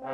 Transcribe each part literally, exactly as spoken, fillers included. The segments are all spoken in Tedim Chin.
Pu,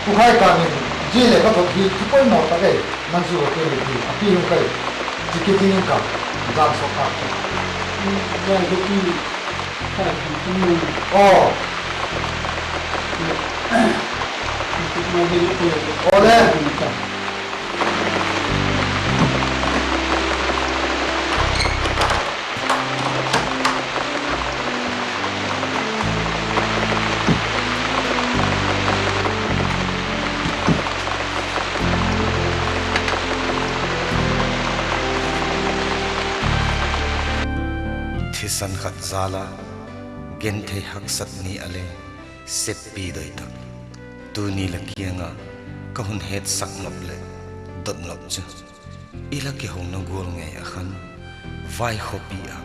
Pu Khai Kang in zi le ka thot hi thu poi mawk tak ei, nan zu a kei hi a pi hung kai, ci ki ding in ka zang sok tak. Zang ki pi, kai kan tung nung. Aw. Aw le. Thisan khat zala genthei haksat ni a le seppi doitak tuni la kianga ka hun hetsak nop le dot nop cu i la kihona gual ngei a khan vai khuapi ah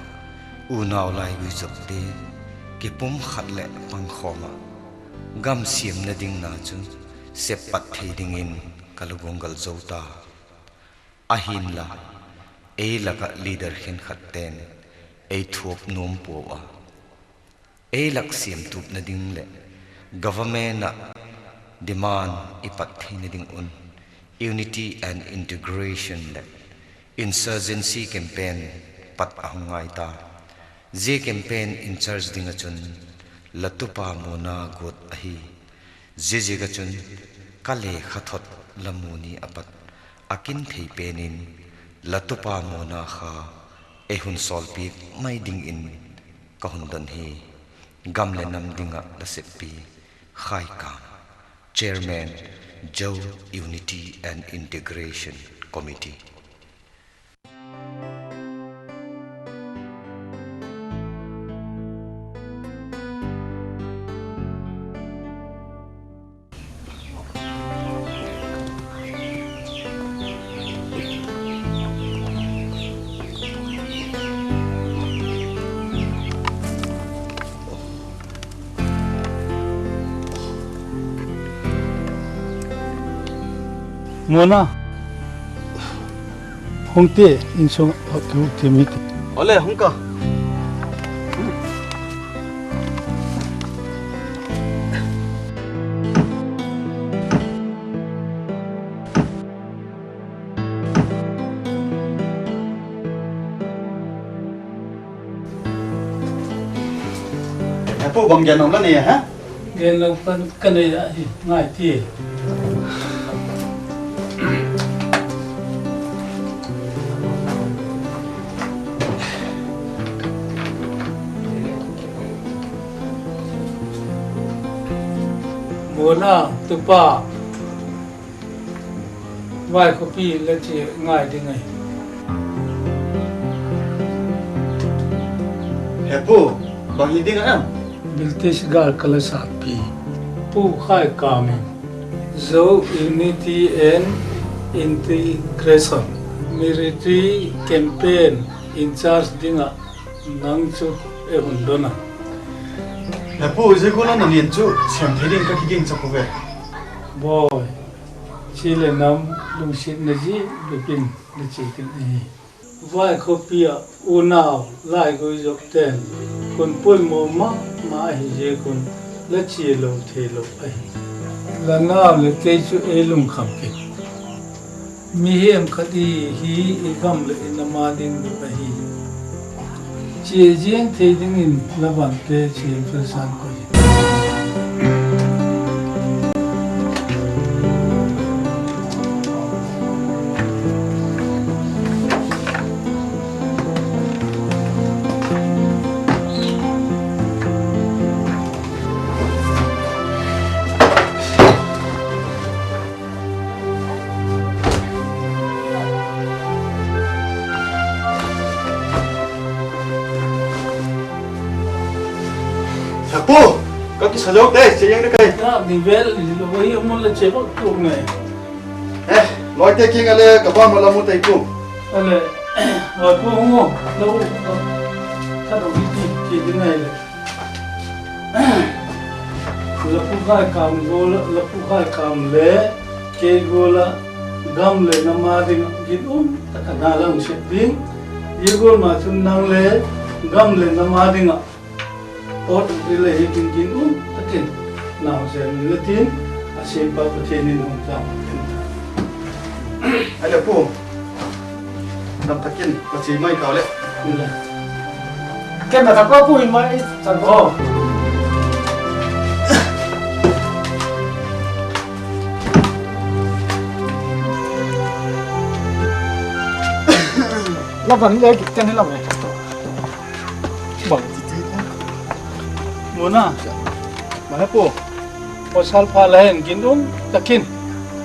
unau laigui zokte kipum khat le pangkhawm ah gam siam nading na cu seppat thei dingin ka lugong gal zo ta. Ahinla ei lakah leader khenkhat ten ei thuap nuam puau a, ei lak siamtup nading le government ah demand i pat thei nading un unity and integration le insurgency campaign pat a hung ngai ta. Zia campaign in charge ding a cun la tupa muna guat ahi. Ziaziak a cun ka le kha thot la muni a pat a kin thei penin la tupa Mona kha ei hun sawlpik mai dingin ka hun don hi. Gam le nam dingah la seppi Khai Kam, Chairman, Zo Unity and Integration Committee. Mona, hong te, inn sung a kihuk thim hi te. Awle, hong ka. He pu, bang gen om la nei a, ha? Gen lo pan ka nei a hi, ngai ti. Mona, tupa. Vai khuapi la ci ngai ding ahi. He pu, bang hi ding a em? British gal ka la satpi. Pu Khai Kam in Zo Unity and Integration Military Campaign in charge dingah nang cu ei hun don a. He pu, zia gual a nang in cu sem thei ding ka kiging cak uh ve. Bawi, ci le nam lungsiatna zi bipin na ci ding ahi. Vai khuapi ah unau laigui zop ten hun poimawh mahmah ahi ziak un la ci lo thei lo ahi. La nau le kei cu ei lungkham kei. Mihem khat i hi, i gam le i nam a ding bek ahi. Ci ei ziang thei dingin la vante ci ei felsan koi hi. He pu, ka kisa zo te, ci ziang na kai. Ka ni vel lo hi, a mun la ci bak tuk ngai. Eh, lawite kiang a le ka bang ma la mu tei pu. A le, lawite hong aw, lo, ka lo hi ti, ti ding ngai le. La Pu Khai Kam gual, la Pu Khai Kam le kei gual ah gam le nam a ding gin um tak a na lang sep ding. Zia gual ma cun nang le gam le nam a dingah pawt uh i le hi ding gin um takin na hong sem ni la tin, a sipa Pathian in hong tang. Ai le pu. Dam takin, ka ci mai kau le. Ken na thak ko pu in mai chan ko. La ban le ken hi lam le. Bang ti ti. Mona. Ma he pu. Pasal pha la hen gin um takin.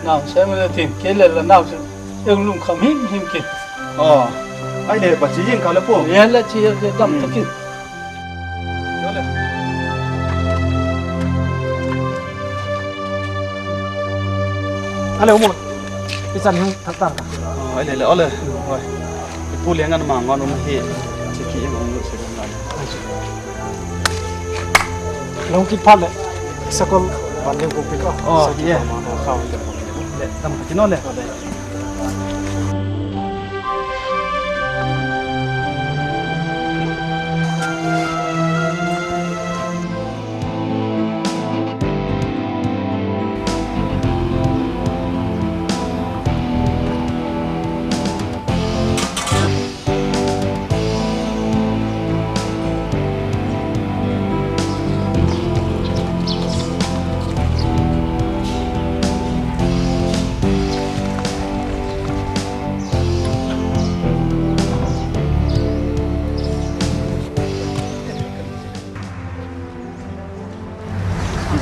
Nau sem le tin ke le la nau sem. Eng lungkham himhim kei. Aw, ai le, va ci ing ka le pu. Ya, la ci, ya, dam takin. A le, um. I chan hung thak ta ka. Aw, ai le le, aw le. Oi. I pu le ngan ma ngan um hi. Ci ki ing um lu se ngan. Long kit phat le. Sakol ban le ko pi ka. Aw, sakol ya. Ma ma ka. Le, dam takin aw le.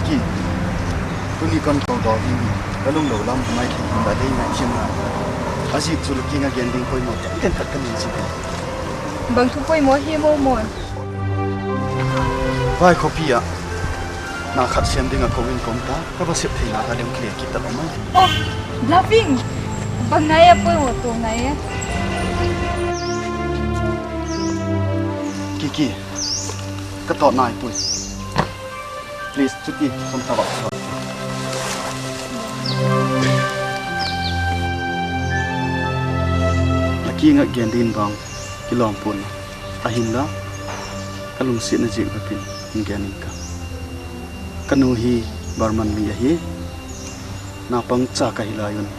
Ki, tuni kon ko daw ding hi. Ka lunglo lam mai thei ding dah dei ngai thiam na. A zik cu le kingah gen ding poimawh tengteng khat ka nei zik hi. Bang thu poimawh hi, Maw Mawn? Vai khuapi ah na khat siam dingah ko in kong ta, ka va sep theihna ka ding kile kit ta lo mai. Oh, Blaving! Bang nai a poimawh tuang nai e. Kiki, ka tawt nai pui. Please, cuti, sawm tabak. A kingah gen din bang kilawm pun. Ahinla, ka lungsiatna zik vekin hong gen ing ka. Ka nu hi Barman mi ahi, naupang ca ka hi lai un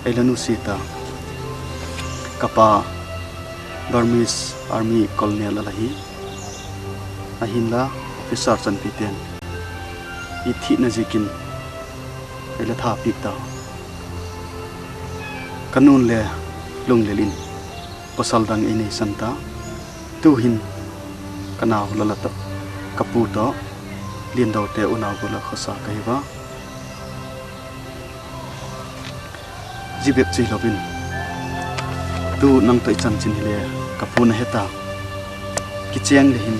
ei la nusia ta. Ka pa Burmese Army Colonel a la hi. Ahinla, officer canpiten i thihna zikin ei la thapik ta. Ka nun le lunglel in pasal dang ei neisan ta. Tuhin ka nau lala tawh, ka pu tawh, Liandote unau gula khuasa ka hi va. Zi bek cui loin tu nang tawh i cancin hi le ka pu na heta. Kiciang le hin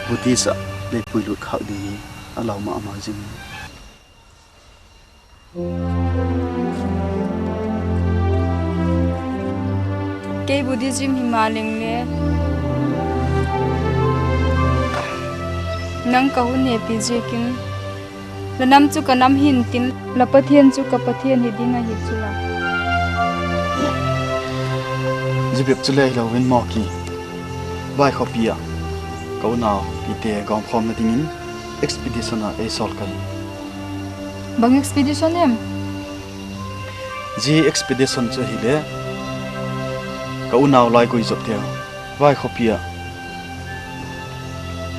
Buddhist ah leipui lut khak ding hi a lau mahmah zing hi. Kei Buddhism hi mah leng le nang ka hun hepi zikin la nam cu ka nam hi intin la Pathian cu ka Pathian hi ding ahi cula. Zibek cu lei loin Mawki vai khuapi ah ka unau pite gawmkhawm nadingin expedition ah ei sawl ka hi. Bang expedition em? Zi expedition cu ahileh ka unau laigui zawhte vai khuapi ah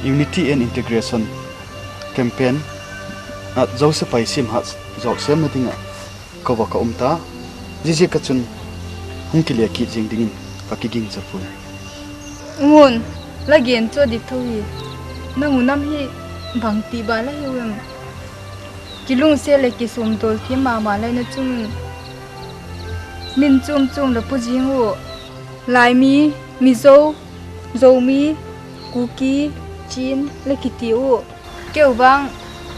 Unity and Integration Campaign ah Joseph pai sim hat zawh siam nadingah ko va ka um ta. Zizi ka cun hung kile kit zing dingin ka kiging zapui. Ngun, la gen cu a dik tho hi. Na ngunam hi bang ti ba la hi uh em? Kilungsia le kisumdawl thiam mahmah lai na cun min cumcum la pu zing uh. Laimi, Mizo, Zomi, Kuki, Chin le kiti uh. Keu vang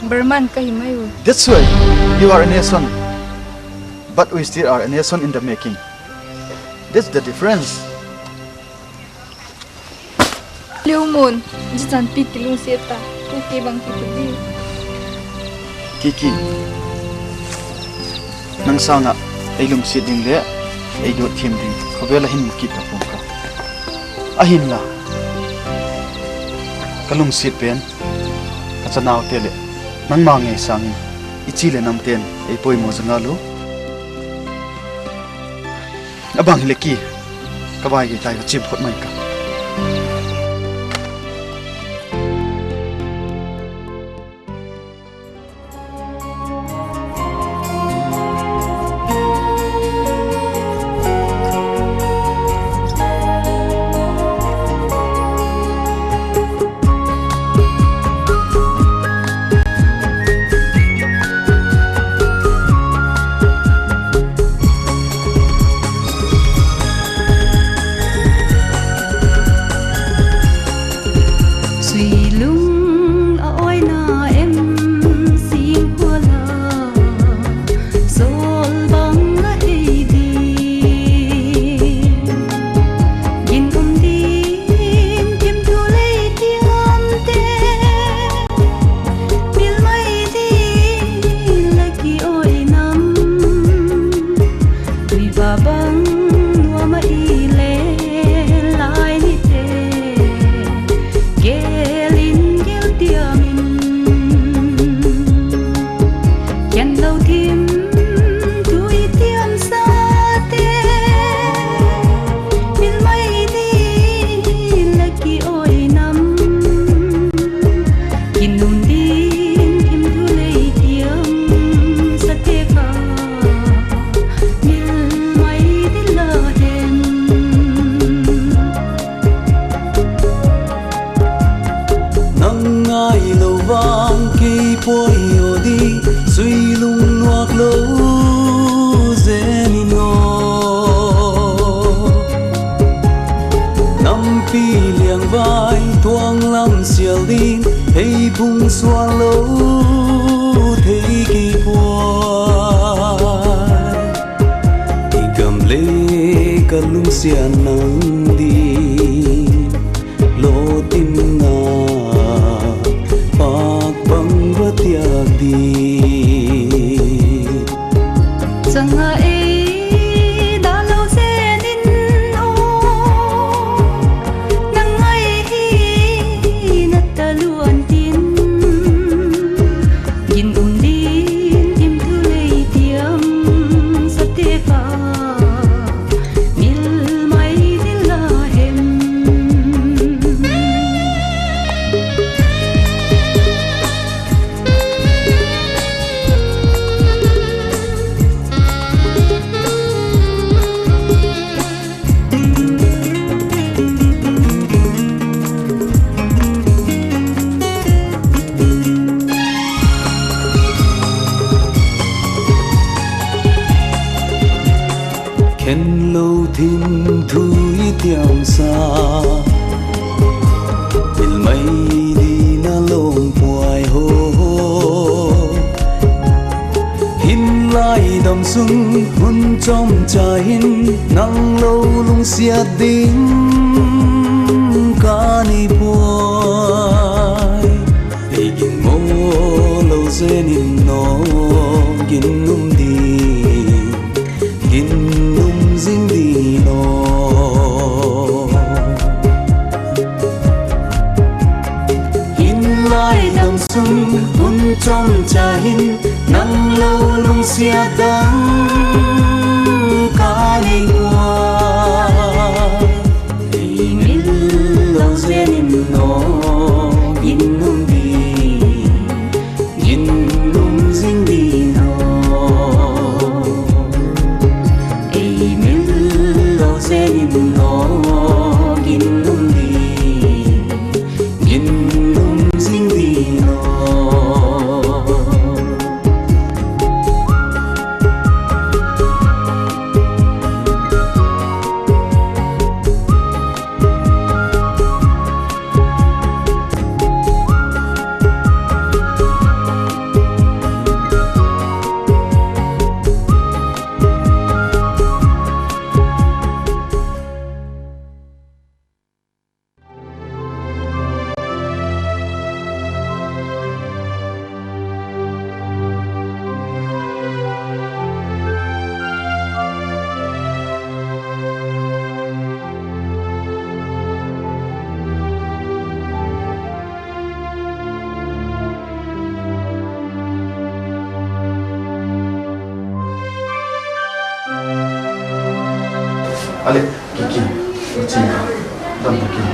Burman ka hi mai uh. That's why you are a nation, but we still are a nation in the making. That's the difference. Liu Mun, zican pi kilungsiat ta, tu ke bang ki kudi. Kiki, nang sangah ei lungsiat ding le ei duat thiam ding khuavel ah hin mu kik ka pum ka. Ahinla ka lungsiat pen ka canaute le nangmah ngei sangin i ci le namten ei poimaw za ngal uh. A bang hi le ki ka vai gei tai ka cim khot mai ka. Sui lung a awina em sing khua la, zawl bang la hei ding. Gin um ding kim tu lei tiamte, pil mai ding la ki awi nam. Tui ba bang nuam a i le lai nite, gelin gel tiamin, kian lo tim tui tiam sate, pil mai ni la ki awi nam. Kinun ding kim tu lei tiam sate ka, mil mai ding la hen. Nang ngai lo vang kei Puai aw di, sui lungnuak lo zen in aw. Nampi liangvai tuang lam sial ding, hei phung suan lo thei kei puai. I gam le ka lungsiat nang ding, lawtinna pak bang va tiak ding. Cangah ei dah lo zen in aw, nang ngai hi na ta luan tin. Gin um din tim thu lei tiam sa te ka, mil mai dil la hem. Khen lo thim thu i tiamsa, mil mai dina lawm puai ho. Hin lai dam sung hun chomcha hin nang lo lungsiat ding ka nei puai. Ei gin maw lo zen in aw, gin um ding, gin um zing ding aw. Hin lai dam sung hun chomcha hin nang lo lungsiat dang ka nei puai. Ei mil lo zen in aw, gin um ding, gin um zing ding aw. Ei mil lo zen in aw, gin um ding, gin um zing ding aw. Ale, Kiki, na ci ka dam takin,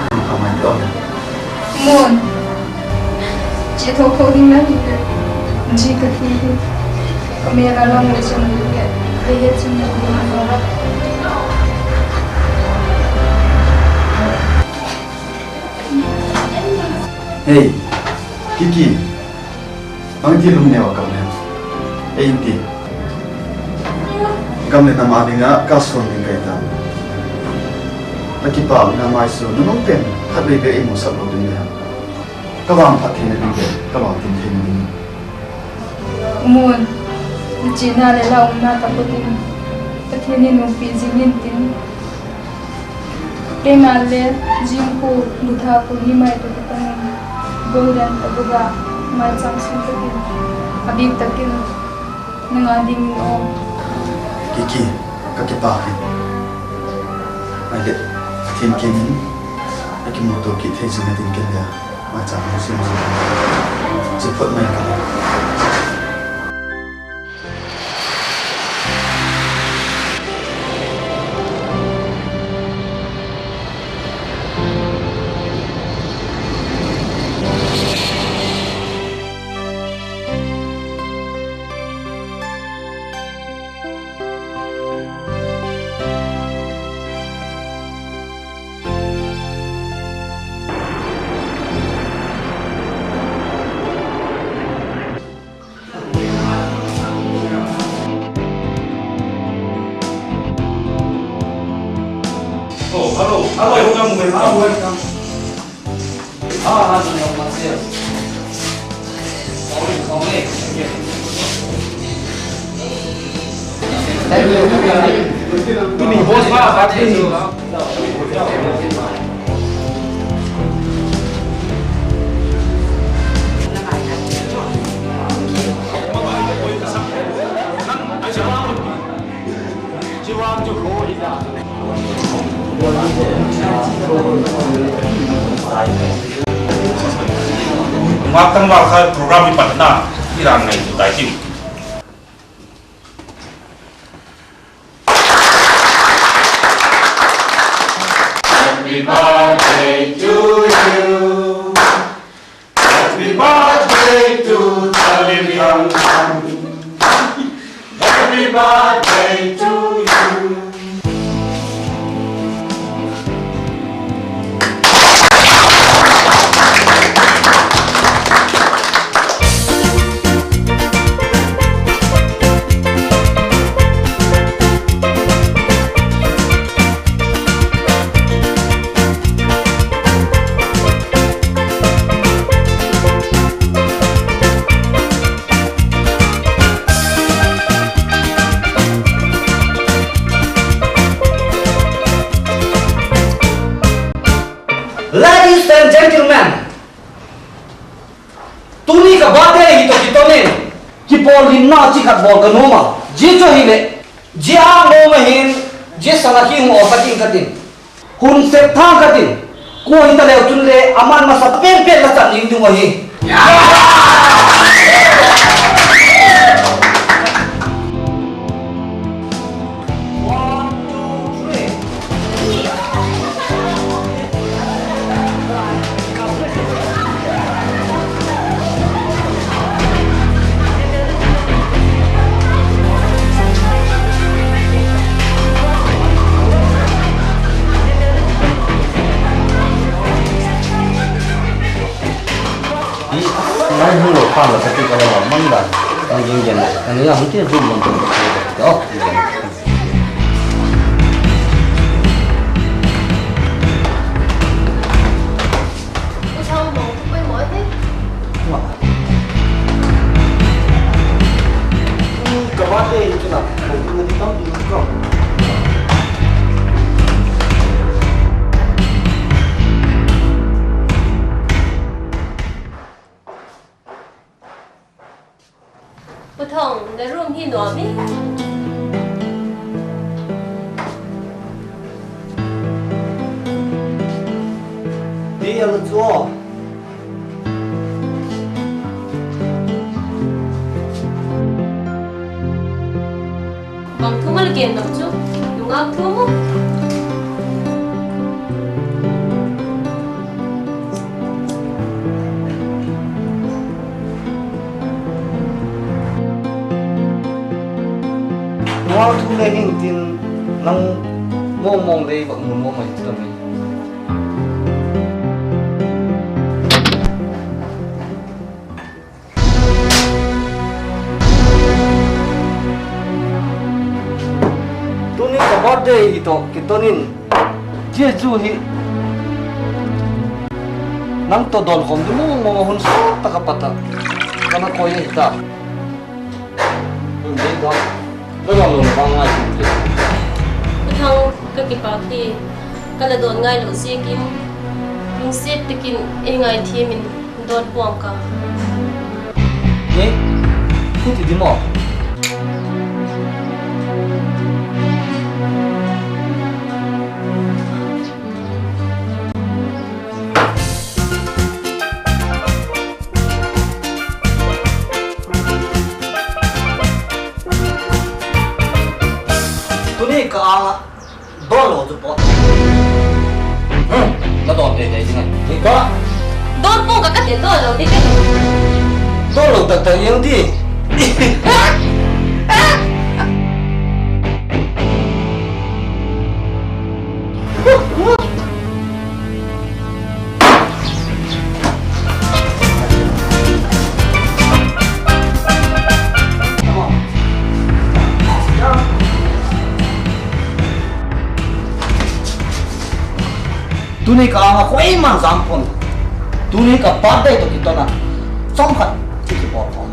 dam ka mai di aw. Mun, ci thok thok ding na hi ka, ci ka hi hi. Ka mel a long le sung ding ka, ka hi hi cin na hi hi. Hei, Kiki, bang ti lum neu a kam hen. Ei ti. Gam le nam a ding a ka suan ding kai ta. Na kipak na mai su, na nong pen, khat vei vei ei mu sak lo ding le. Ka vang phat thei na ding le, ka vang tin thei na ding. Mun, na cina le la umna ta ko tin. Pathian in umpi zing in tin. Keimah le Jim Pu, Butha Pu ni mai tu kita ni. Golden ta buga, mai chang sing takin. A bik takin. Nang a ding in aw. Kiki, ka kipak hi. Mai le, Pathian kiang in. A kimuto kithei zing a ding ken le. Mai chang sing zing. Ci phot mai ka le. Ngak tangval kha program i patna i rang ngai tu tai tim. Happy birthday to you. Happy birthday to Taliliang. Happy birthday to you. Ladies and gentlemen, tuni ka birthday hi tawh kitonin kipawlhinna cikhat bawl ka nuam a, zia cu ahih leh zia a ngawng ahin, zia sang a ki hung awlta khin ka tin, hun sep thang ka tin, kua hi ta leu cun le aman masa penpen la cam ding ding uh ahi. Hi, ngai hmu lo pan lo ka ti ka lo a mang dan. Ang ging gen. Ang ya hmu ti zum bang bang ka ti ka ti. Oh, ging gen. Ka birthday hi cun ah, ka ding tam ding ko. Pu Thawng, na room hi nuam hi. Hi a la cu aw. Bang thu maw la gen lo cu? Nungak thu maw? Nungak thu le hing tin nang mawngmawng le bak mu nuam a hi cang hi. Tuni ka birthday hi tawh kiton in, Jesu hi nang tawh dawn khawm ding mawngmawng a hun sawt tak a pat ah ka na koi ahi ta. Hun ding dawn, na dawn lo na bang ngai sin te. Pu Thang, ka kipak hi. Ka la dawn ngai lo ziakin, lungsiat takin ei ngaithiam in dawn puang ka. Nge? Thu ti dim aw. Tuni ka ang ah dawn lo cu pawt. Hmm, na dawn teitei ding a. Hi ka. Dawn pawng ka ka tel dawn lo ding ka. Dawn lo taktak i ang ti. Tuni ka anga koi man zang phon. Tuni ka birthday tawh kituak a sawm khat i kibawl khawm.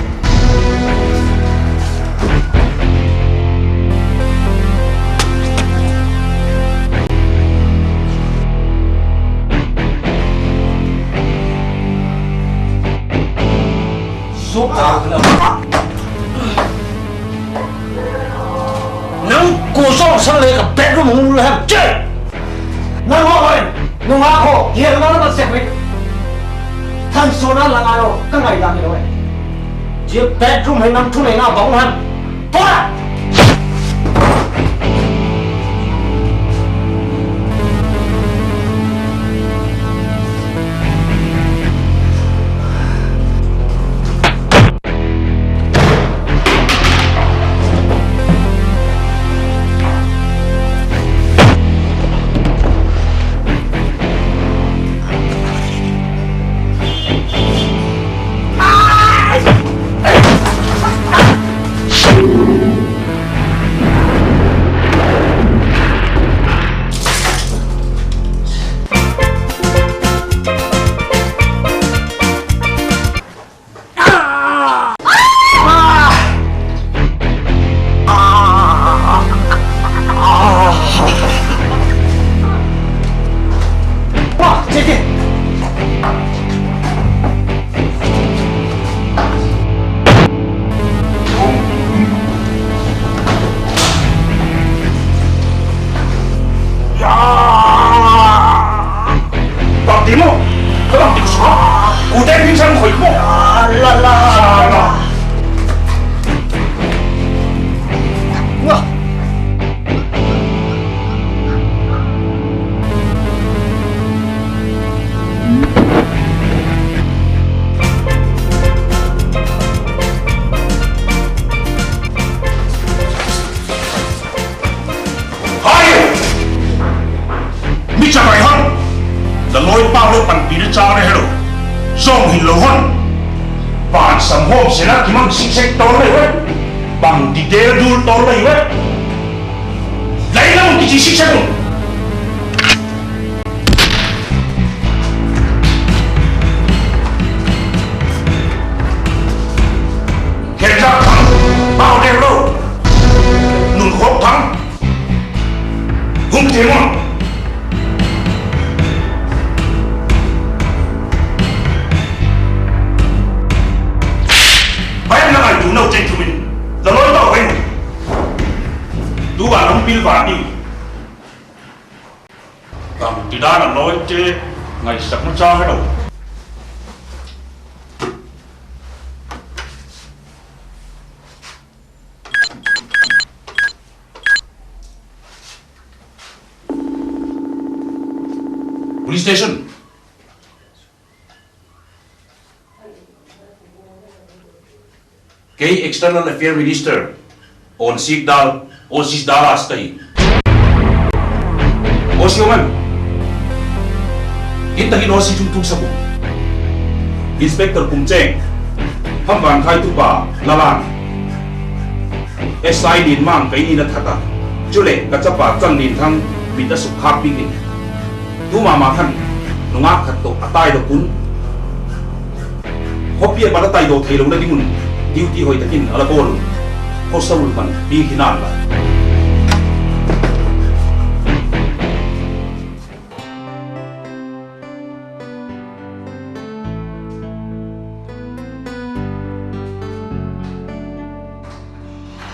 Nang ko sawng sang le ka bedroom hong lul hem ci. Nang hawh in nungak hawh hial na na sek hi. Thansuahna la ngai aw, ka ngaihdan hi lo e. Ci bedroom hei nang thuneihna bang hang. Tua! Hai! Mi ciang ai hon. La lawi pau le panpina ciang le helo. Zong hin lo hon. Ban sam hom sena kimang siksek tol le we. Bang detail dul tol le we. Lai lam kici siksek un. Khen zak thang, pau deng lo. Nun khop thang. Hum thei mah. Bai na ngai tu nau ceng tu min. La loi bau bai mu. Tu ba nong pil ba pil. Bang ti dan a lawite ngaihsak masa hi lo. Police station. Kei External Affair Minister, Awn Sik Dal, Awn Sik Dal a si ta hi. Aw si om em? Inn takin aw si tung tung sa bu. Inspector Kum Ceng, Ham Van Khai tupa, Lalan. S I Lin Mang kei ni na that a. Cule, ka chapa Chan Lin Thang, mit a suk khak pikin. Tu mahmah khan, nungak khat tawh a tai dok un. Khuapi a pan a tai dawk thei lo nadingun duty hoih takin a la bawl un. Khawsa ulman bik hi nan la.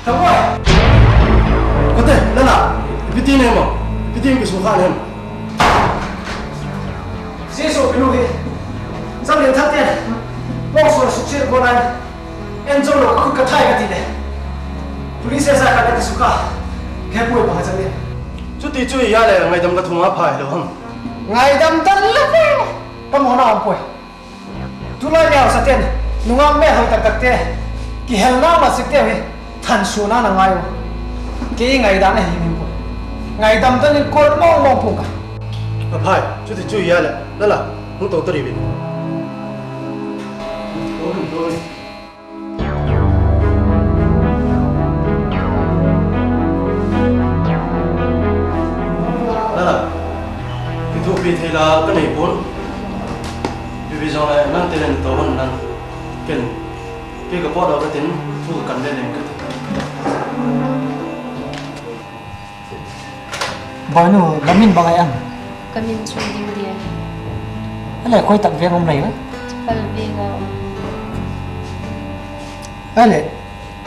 Thanghuai! Kote, nana, ipi ti ne maw? Ipi ti kisukha ne maw? Jesu pinu hi. Zang lian thak te. Lawng suan suksiat kua lai. En zo lo ka khut ka thai ka ti le. Police sa ka na kisukha. Khe puai pa zang lian. Cuti cu i ya le ngaidam ka thum a phai lo hang. Ngaidam tan le pe. Ka mawhna om puai. Tulai mel sa ten nungak mel hoi taktakte kihelna ma sikte hi thansuahna na ngai uh. Kei ngaidam a hi min pun ngaidam tanin kuat mawngmawng pung ka. A phai, cuti cu ia le lala hung to tari bin. Lala, kithupi thei Ka, ka nei pun. Bibi zong le nang te le na to hon nang. Ken, kei ka pawt aw ka tin, thu ka kan le leng ka tin. Boinu, na min bang ai ang? Ka min Chui Ding Dia. A le koi tak veng om lai na? Pal veng a om. A le,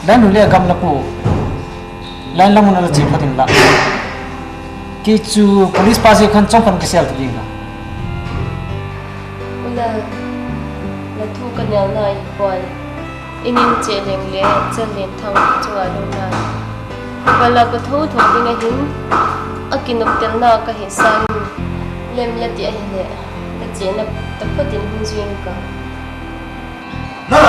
dan nu le gam la pu. Lan la mun a la cip ka tin la. Kei cu police pa si khan cong khan ka sel ta ding la. Ula, na thu ka nial na i kuan. I ning ceh leng le Chan Lian Thang cungah lo nai. Vala ka thotho ding ahin a kinoptelna ka hih sangin lem la ti ahileh ka cehna tapatin hong zui ing ka. Na!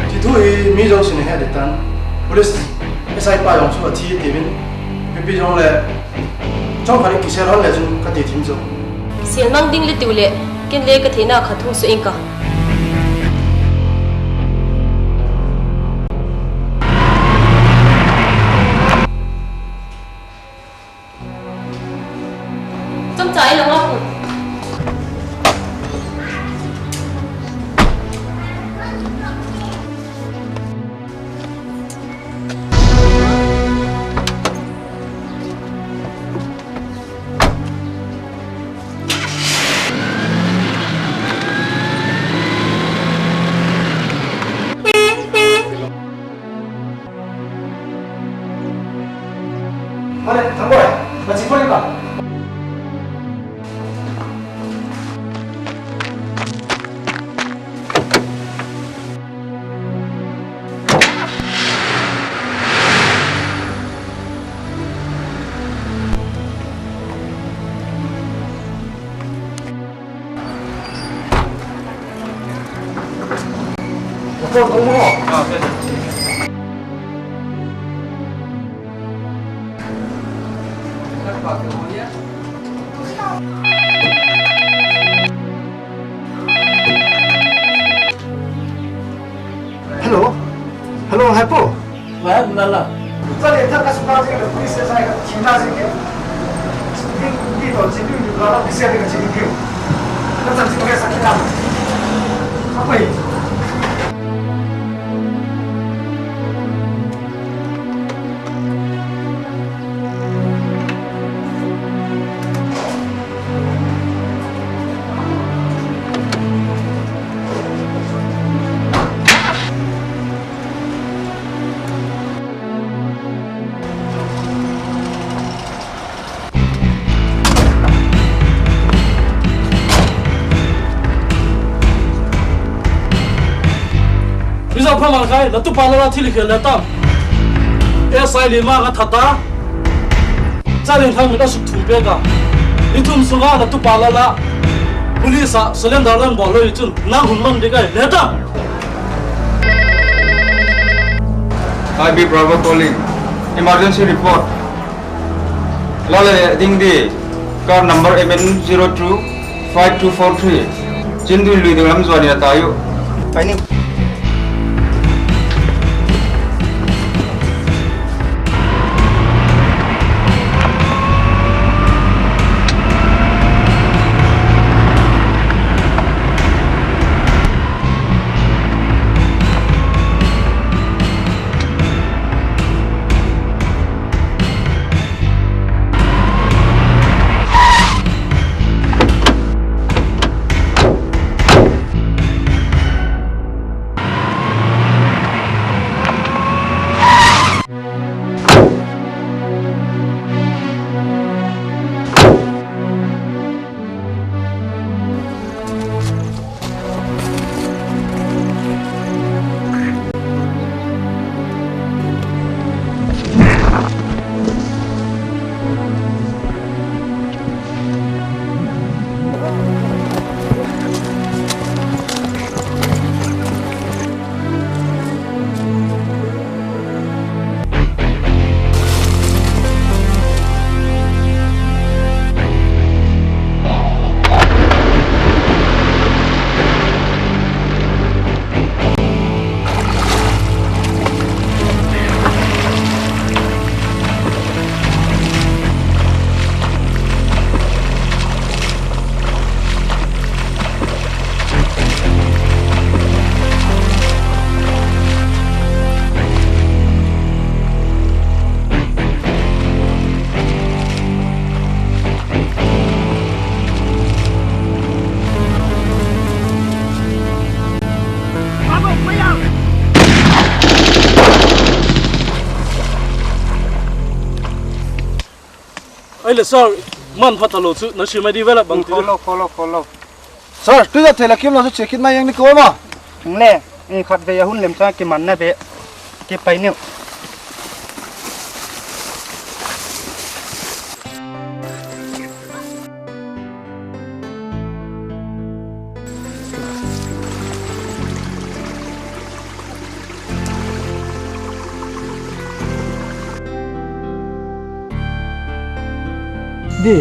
Ci thu hi mi zo sin he de tan. Police S I pa yong su a thi ti bin. Pipi yong le. Cong khat i kisel hon le cun ka ti thim zo. Kisel mang ding le tiu le, ken le ka theihna khat hong suah ing ka. Cam ca i lang a kun. Hello. Hello, hai pu. Lai, nala. Chan Lian Thang ka sungah zing, police station ka thim na zing. Ni, ni to chin ni, ni la police ka chin ni. Ka chan chin ka sakhi na. Ka pai. Mizawng pha man khai, na tupa lala thil i khel le tam. S I lima ka that a. Chan Lian Thang mit a suk thum pek a. Ni thum sungah na tupa lala police ah surrender lan bawl lo i cun nang hun man ding ai le tam. Hi, B Bravo calling. Emergency report. Lala le ding di. Car number M N zero two five two four three. Chin dui lui ding lam zuan ina tayo. Pai ni. Ei le sir, man phat ta lo cu na sim ai di ve la bang ti. Follow, follow, follow. Sir, tui zat thei la kim lo cu chia khit mai eng ni ko maw? Eng le, eng khat ve a hun lem ciang kiman na ve. Kipai niu. Di,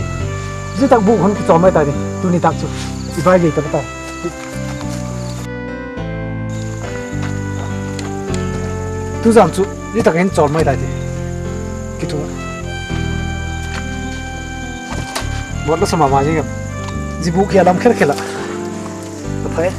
zitak buh hun kicawl mai ta di, tuni tak cu i vai gei ta ta. Tuzan cu zitak in cawl mai ta di. Kitu. Buat la sama ma zingam. Zibuh kia lam khelkhel ah. Ka phai.